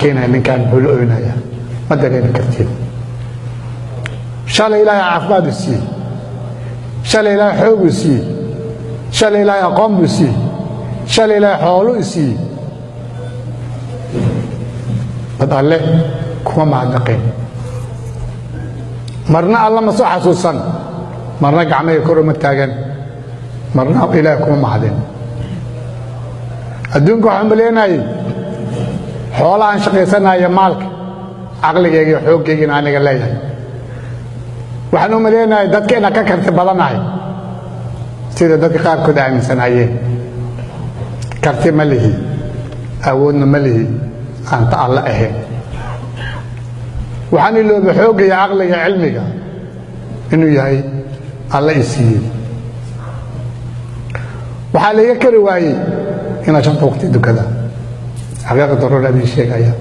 Keenaya ninkaan muxuu la oynaya? Ma dareemi kartiin. Shalay Ilaahay caafimaad u siiyey, shalay Ilaahay xoog uu siiyey, shalay Ilaahay aqoon buu siiyey, shalay Ilaahay xoolo u siiyey. Bad Alle kuma mahadnaqeen marna. Alla ma soo xasuusan marna, gacmahay kor uma taagan marna, Ilaahay kuma mahadin. Adduunka waxaan maleenayay xoolahaan shaqaysanaya, maalka, caqligayga iyo xooggaygina aniga leeyahay. Waxaan u maleenayay dadka inaan ka karti badanahay, sida dadka qaarkood aaminsanayeen. Karti ma lihi, awoodna ma lihi aan ta Alle ahayn. Waxaan iloobay xoogga iyo caqliga, cilmiga inuu yahay Alle i siiyey. Waxaa laiga kari waayey inaan shanta waqti dukada. Xaqiiqa daruura idin sheegaya,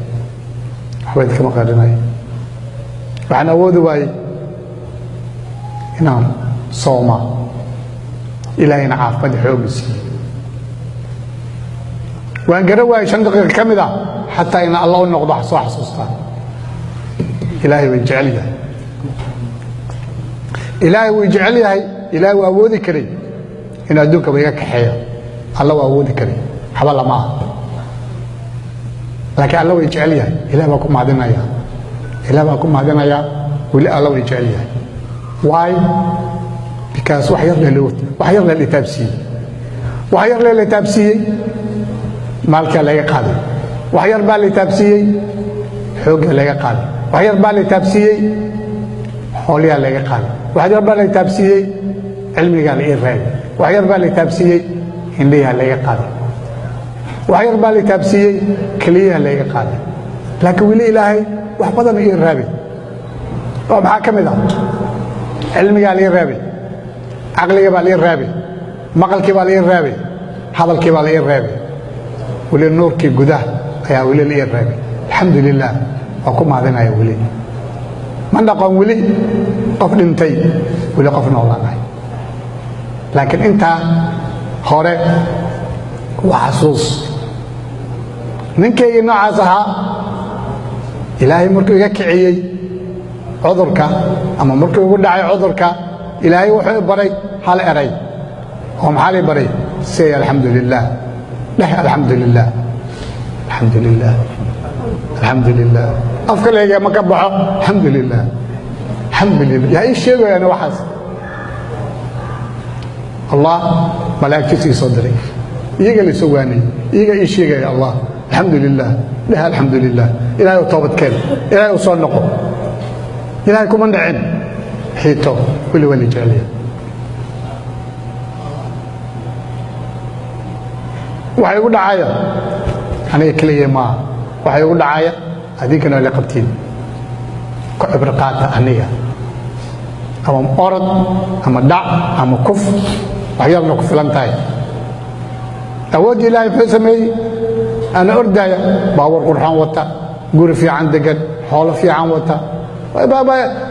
waxba idinkama qarinayo. Waxaan awoodi waayey inaan sooma. Ilaahayna caafimaad xoogi siiyey. Waan garan waayey 5 daqiiqa ka mid ah xataa ina Alla u noqdo, soo xasuustaan. Ilaahay way jecel yahay, Ilaahay way jecel yahay. Ilaahay waa awoodi karay inuu adduunkaba iga kaxeeyo. Alla waa awoodi karay, waxba lama ah, laakiin Alla way jecel yahay. Ilaah baa ku mahadinaya, Ilaah baa ku mahadinayaa. Weli Alla way jecel yahay. Why? Because wax yar la taabsiiyey, wax yar la taabsiiyey, maalkaa laga qaaday. Wax yar baa la taabsiiyey, xooggaa laga qaaday. Wax yar baa la taabsiiyey, xooliyaa laga qaaday. Wax yar baa la taabsiiyey, cilmigaa la ii raagay. Wax yar baa la taabsiiyey, indhiyaa laga qaaday. Wax yar baa la taabsiiyey, keliyaha laga qaaday. Laakiin weli Ilaahay wax badan ii raabay. Oo maxaa ka mid ah? Cilmigaa la ii raabay, caqliga baa la ii raabay, maqalkii baa la ii raabay, hadalkii baa la ii reebay. Weli nuurkii gudaha ayaa weli la ii reebay. Alxamdu lilah, waa ku mahadinaya. Weli ma dhaqon weli qof dhintay, weli qof noolaanahay. Laakiin intaa hore waa xasuus. Ninkaygii noocaas ahaa, Ilaahay markuu iga kiciyey cudurka ama markuu igu dhacay cudurka, Ilaahay wuxuu baray hal eray. Oo maxaa lii baray? Say alxamdu lilah. Dheh alxamdu lilah, alxamdu lilah, alxamdu lilah. Afka layga ma ka baxo alxamdu lilah, alxamdu lilah. Yaa ii sheegayaan waxaas? Allah malaa'igtiisa ii soo diray, iyaga la soo waanayey, iyaga ii sheegaya. Allah, alxamdu lilah dheh, alxamdu lilah. Ilahay u toobadkeen, Ilahay u soo noqo. Ilahay kuma dhicin xiito. Weli waa la jeceliya. Waxa igu dhacaya aniga keliya maaha, waxa igu dhacaya adinkana waa la qabtiin. Ku cibro qaata aniga. Ama orod ama dhac ama kuf, wax yarna ku filan tahay. Awoodda Ilaahay muxuu sameeyey? Ana ordaya, baabuur qurxoon wata, guri fiican degan, xoolo fiican wata,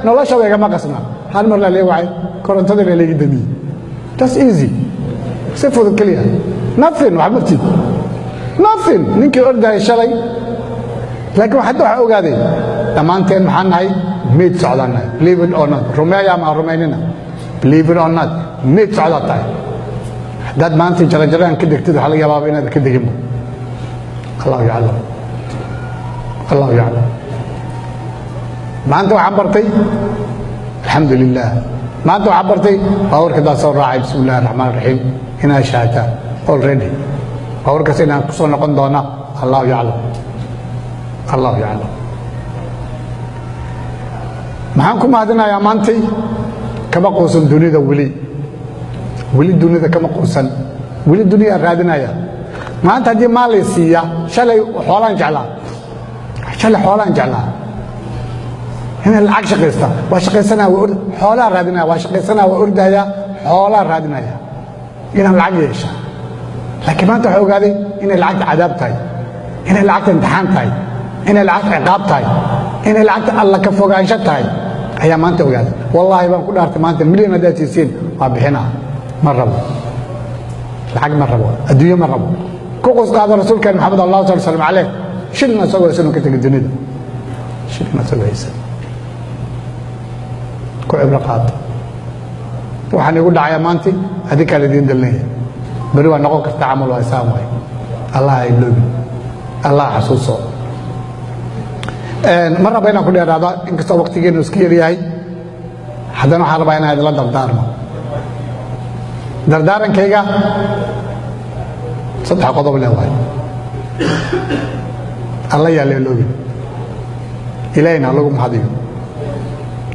noloshaba igama qasna. Hal mar laa lee wacay, korontadana layga damiyey. That's easy, si fudud keliya. Nothing, wax martid, nothing. Ninkii ordaya shalay. Laakiin hadda waxaa ogaaday dhammaanteen maxaan nahay? Mayd socdaan nahay. Believe it or not, rumeeya ama rumaynina, believe it or not, mayd socdaa tahay. Haddaad maanta jaranjaraan ka degtid, waxaa laga yabaaba inaad ka deginba. Allahu yaclam, allahu yaclam. Maanta waxaan bartay alxamdu lilah. Maanta waxaan bartay baabuurka haddaan soo raacay, bismi illahi raxmaan raxiim, inaan shaataa already. Baabuurkaas inaan ku soo noqon doona, allahu yaclam, allahu yaclam. Maxaan ku mahadinayaa maantay? Kama quusan dunida weli, weli dunida kama quusan, weli duniyaan raadinaya. Maanta haddii maal lay siiya, shalay xoolaan jeclaa, shalay xoolaan jeclaa. Inay lacag shaqaysta, waa shaqaysanaya, waa xoolaa raadinaya, waa shaqaysanaya, waa ordaya, xoolaa raadinaya inaan lacag yeesha. Laakiin maanta waxaa ogaaday inay lacagta cadaab tahay, inay lacagta imtixaan tahay, inay lacagta ciqaab tahay, inay lacagta Alla ka fogaansho tahay ayaa maanta ogaaday. Wallaahi baan ku dhaartay, maanta milyan haddaad siisiin waa bixinaa. Ma rabo lacag, ma rabo adduunyo, ma rabo. Ku qusqaado rasuulkeen Maxamed, allah sal slam caleyh. Shilin asagoo haysan ka tegay dunida, shilin asagoo haysan. Ku cibro qaato. Waxaan igu dhacaya maanti adinkaa laidiin dalnaya, beri waa noqon karta camal, waa isaan waay. Allah ha iloobin, Allah xasuuso. Ma raba inaan ku dheeraado, inkastoo waqtigeenu iska yaryahay, haddana waxaan rabaa inaan idinla dardaarmo. Dardaarankayga saddex qodob le waay. Alla yaa la iloobin, Ilaahina lagu mahadiyo.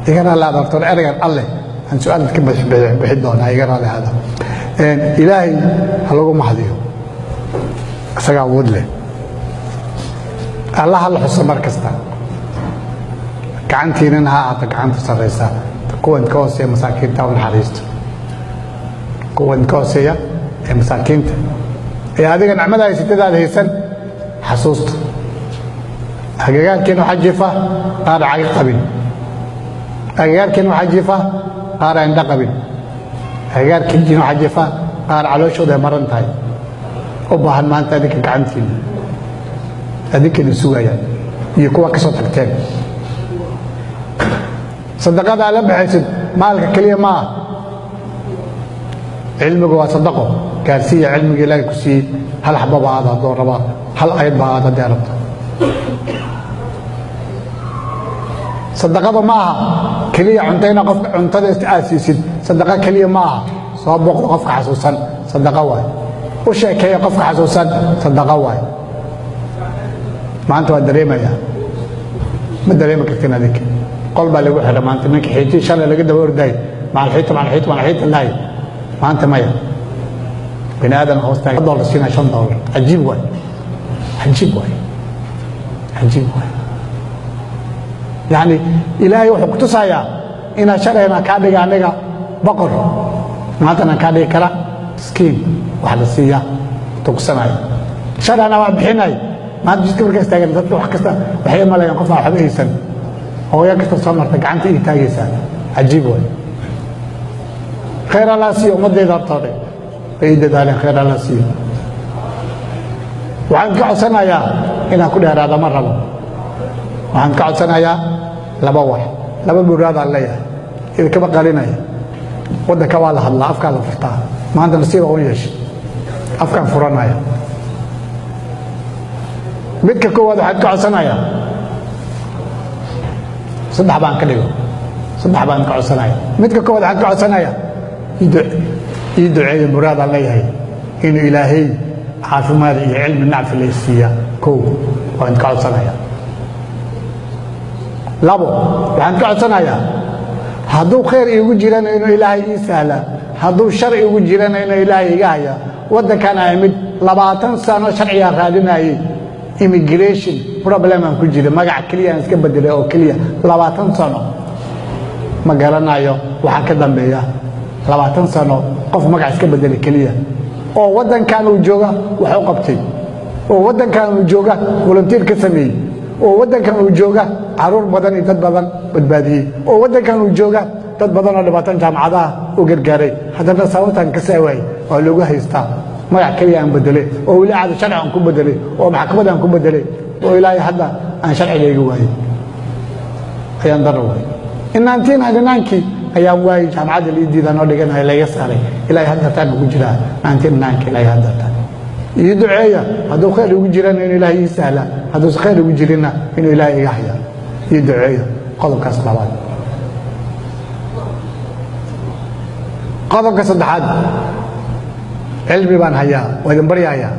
Igana la adartoon ereygan Alleh aan su-aal ka bixin doonaa, iga raali hada. Ilaahay ha lagu mahadiyo, isagaa awood leh. Allah ha la xuso mar kasta. Gacantiinana ha ahaato gacanta sarraysa. Kuwan ka hooseeya masaakiinta u naxariisto, kuwan ka hooseeya ee masaakiinta ee adiga nicmada haysatadaada haysan xasuusta. Agagaarkeena waxaa jiifa qaar caga qabin, agagaarkeena waxaa jiifa qaar aan indho qabin, agagaarkeena waxaa jiifa qaar calooshooda ay maran tahay, u baahan maanta adinka gacantiina, adinkayna sugayaan iyo kuwa ka soo tagteen. Sadaqada aad la baxaysid maalka keliya ma ah, cilmigu waa sadaqo. Gaarsiiya cilmiga Ilaahay ku siiyey, hal xababa aad haddoo rabaa, hal ayad ba aad haddii rabto. Sadaqada ma aha keliya cuntayna qofka cuntada aad siisid, sadaqa keliya ma aha. Soo booqda qofka xasuusan, sadaqa waay. U sheekeeya qofka xasuusan, sadaqa waay. Maanta waa dareemayaa, ma dareemi kartin adinka. Qol baa lagu xidha maanta ninka xiitii shalay laga daba ordaay, macalxiita macalxiita macalxiita lahay, maanta maya. Bini aadan hoos taagan dollar siinaa, $5. Cajiib waay, cajiib waay, cajiib waay. Yacni Ilaahay wuxuu ku tusayaa inaa shalayna kaa dhiga aniga boqor, maantana kaa dhigi kara miskiin wax la siiya tugsanaya. Shalayna waa bixinay, maanta jidka markaa istaagan dadka wax kasta waxay malayaan qof aan waxba haysan. Hooyo kasta soo marta gacanta ii taagaysaa. Cajiib waay. Khayr Allah siiyo ummadeyda, hortooda bay ii dadaaleen, khayr Allah siiyo. Waxaan ka codsanayaa, inaan ku dheeraada ma rabo, waxaan ka codsanayaa laba wax, laba muraadaan leeyahay, idinkama qarinaya. Waddanka waa la hadlaa, afkaa la furtaa. Maanta nasiiba un yeeshay, afkaan furanaya. Midka koowaad waxaan ka codsanayaa, saddex baan ka dhigo, saddex baan ka codsanaya. Midka koowaad waxaan ka codsanaya ii duceeya, muraadaan leeyahay inuu Ilaahay caafimaad iyo cilmi nacfi la siiya. Kow waan ka codsanaya. Labo waxaan ka codsanayaa, hadduu khayr iigu jirana inuu Ilaahay ii sahla, hadduu shar iigu jirana inuu Ilaahay iga haya. Waddankan aa mid 20 sano sharcigaa raadinayay, immigration problem aan ku jira, magac keliya aan iska bedelay oo keliya 20 sano. Ma garanayo waxaa ka dambeeya 20 sano qof magac iska bedelay keliya, oo waddankan uu jooga wax u qabtay, oo waddankan uu jooga volunteer ka sameeyey, oo waddankan uu jooga caruur badan iyo dad badan badbaadiyey, oo waddankan uu jooga dad badan oo dhibaatan jaamacadaha u gargaaray. Haddana sababtaan ka saawaayey waa loogu haystaa magac keliya aan bedelay, oo weli caada sharci aan ku bedelay, oo maxkamad aan ku bedelay, oo ilaahay hadda aan sharcigayga waayey. Ayaan dara waayey in 1999-kii ayaan waayey, jaamacadda lii diidaa noo dhiganaya, laga saaray. Ilaahay haddartaan ugu jiraa 1999-ki ilaahay haddartaan. Ii duceeya, hadduu khayr igu jirana inuu Ilaahay ii sahla, hadduusan khayr igu jirinna inuu Ilaahay iga haya. Ii duceeya qodobkaas labaad. Qodobka saddexaad, cilmi baan hayaa, waa idin baryahayaa,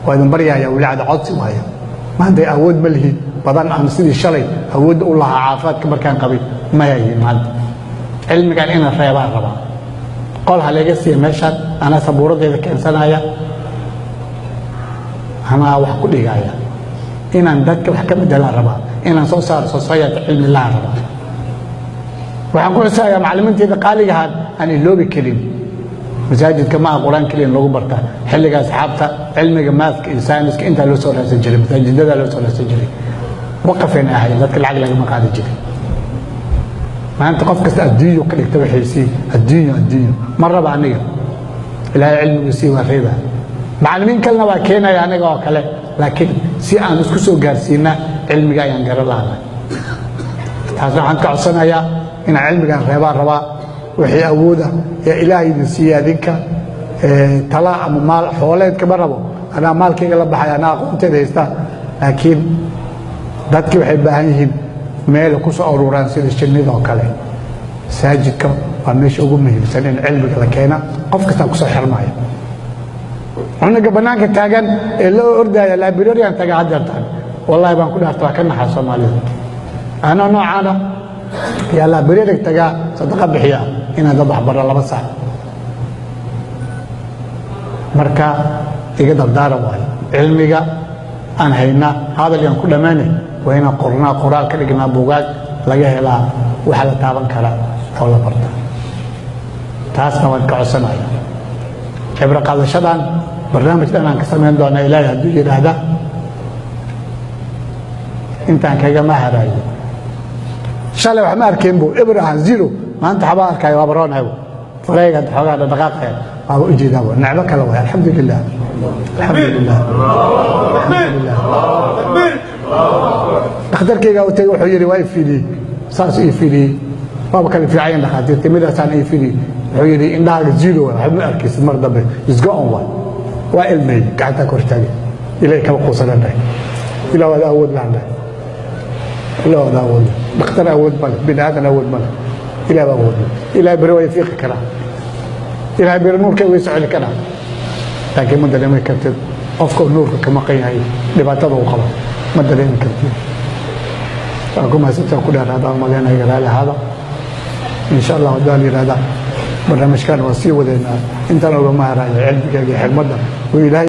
waa idin baryahayaa, weli cada codsi waaya. Maanta awood ma lihi badan aan sidii shalay awoodda u lahaa caafimaadka markaan qabay ma hayin. Maanta cilmigan inaan reebaan rabaa. Qol ha laga siiya meeshaan, anaa sabuuraddeeda keensanaya, anaa wax ku dhigaya. Inaan dadka wax ka bedelaan rabaa, inaan soo saaro society cilmi lahaan rabaa. Waxaan ku xusayaa macallimiinteeda qaaligahaan aan iloobi karin. Masaajidka maaha Qur-aan keliya in lagu barta. Xilliga asxaabta cilmiga mathka iyo sayniska intaa loo soo raadsan jiray, masaajidada loo soo raadsan jiray, waqafayna ahayn, dadka lacag lagama qaadi jirin. Maanta qof kasta adduunyo ka dhigta waxaysii, adduunyo adduunyo. Ma raba aniga. Ilaahay cilmigu sii waa reeba. Macallimiin kalena waa keenaya aniga oo kale, laakiin si aan isku soo gaarsiina cilmiga ayaan garan lahanay. Taasna waxaan ka codsanayaa inaan cilmigan reebaan rabaa. Wixii awooda ee Ilaahay idin siiya adinka, tala ama maal xooleed kama rabo. Anaa maalkayga la baxay, anaa aqoonteeda haystaa, laakiin dadkii waxay baahan yihiin meel ku soo ururaan sida shinnida oo kale. Masaajidka waa meesha ugu muhiimsan in cilmiga la keena. Qof kastaa kusoo xirmaya. Cunuga bannaanka taagan ee loo ordaya library-an taga haddeertaan, wallahi baan ku dhaarta, waa ka naxa Soomaalida. Anoo noocaana yaa library tagaa, sadaqa bixiya inaan dad waxbaro 2 saac. Marka iga dardaaran waayo, cilmiga aan haynaa hadal yaan ku dhammaanay, waa inaan qornaa, qoraal ka dhignaa, buugaag laga helaa, waxa la taaban karaa oo la barta. Taasna waan ka codsanaya. Cibro qaadashadan barnaamij dhan aan ka samayn doonaa, Ilaahay hadduu yidhaahda. Intaan kagama harayo. Shalay wax ma arkeen bu, eber ahaan, zero. Maanta waxbaa arkaya, waaba roonaybo, farayga hadda xoogaa dhaqdhaqaaqaya, waaba ujeedaabo, necbo kale waay. Alxamdu lilah, alxamdu lilah, alxamdu lilah. Dhakhtarkayga u tegey, wuxuu yidhi, waa i fiiliyey, saas ii fiiliyey, waaba kala fiicayan dhakhaatiirta, midaasaan ii fiiliyey. Wuxuu yidhi, "Indhahaaga zero waay, waxba ma arkaysid mar dambe, is go on." Waay, waa ilmeeyey, gacantaa ka hortaagay. Ilahay kama quusanan dhahay, Ilah waada awood laan dhahay, Ilah waada awood leh. Dhakhtar awood male, bini aadan awood male, Ilah baa awood leh. Ilahay beri waa ifiiqi karaa, Ilahay beri nuurkay way soconi karaa, laakiin ma dareemi kartid qofka uu nuurka ka maqan yahay dhibaatada uu qabo, ma dareemi kartid. Waa ku mahadsantaa, ku dheeraada malaynaya, raali ahaada. Insha Allah haddii la yidhahda, barnaamijkan waa sii wadeynaa. Intaan ogama harayo cilmiga iyo xigmadda uu Ilaahay.